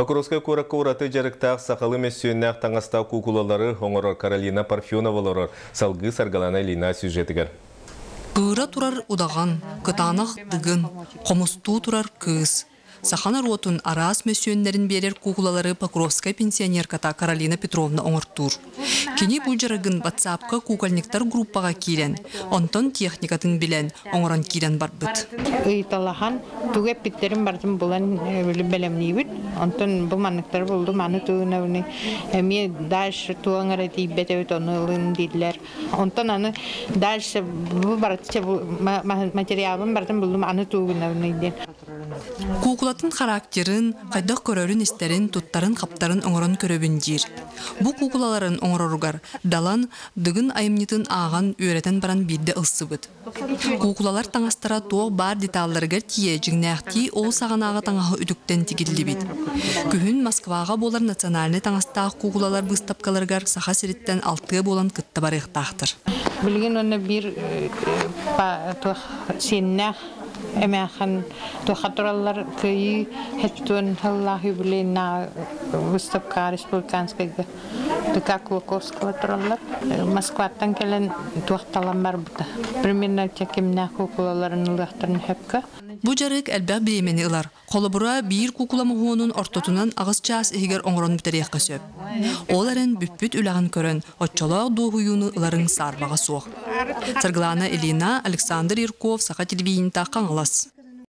Покровскай куоракка ураты дьарыктаах сахалыы мөссүөннээх таҥастаах куукулалары оҥорор Каролина Парфенова олорор. Салгыы Саргылана Ильина сюжетыгар. Кыыра турар удаҕан, кытаанах дыгын, хомустуу турар кыыс. Саха норуотун араас мөссүөннэрин биэрэр куукулалары Покровскай пенсионерката Каролина Петровна оҥортуур. Кини бу дьарыгын ватсапка кукольниктар группаҕа киирэн, онтон техникатын билэн, оҥорон киирэн барбыт. Ыйыталаһан, тугу эппиттэрин барытын булан бэлэмниибит. Онтон бу манныктары булдум, аны тугунабыны эмиэ дальше туоҥ эрэ тиийбэт эбит, ону ылын дииллэр. Онтон аны дальше бу барыта материалын барытын булдум, аны тугунабыны диэн. Куукулатын характерын, хайдах көрөрүн-истэрин, туттарын-хаптарын оҥорон көрөбүн диир. Бу куукулаларын оҥороругар Далан Дыгын айымньытын ааҕан, үөрэтэн баран биирдэ ылсыбыт. Куукулалар таҥастара туох баар деталларыгар тиийэ дьиҥнээхтии ол саҕанааҕы таҥаһы үтүктэн тигиллибит. Күһүн Москваҕа буолар национальнай таҥастаах куукулалар быыстапкаларыгар Саха сириттэн алтыа буолан кытта барыахтаахтар. Билигин уонна биир туох сиэннээх эмээхин туохха тураллар кыайыы хэттуон сыллаах юбилейнааҕы выставкаҕа республиканскайга ДК Кулаковского тураллар. Москваттан кэлэн туох талан барбыта. Примерно кимнээх куукулаларын ылыахтарын сөпкө. Бу дьарык элбэх бириэмэни ылар. Холобура, биир куукула моһуонун ортотунан 8 чаас иһигэр оҥорон бүтэриэххэ сөп. Ол эрэн бүппүт үлэҕин көрөн, оччолоох дуоһуйууну ыларыҥ саарбаҕа суох. Саргылана Ильина, Александр Ярков, Саха телевидениета, Хаҥалас.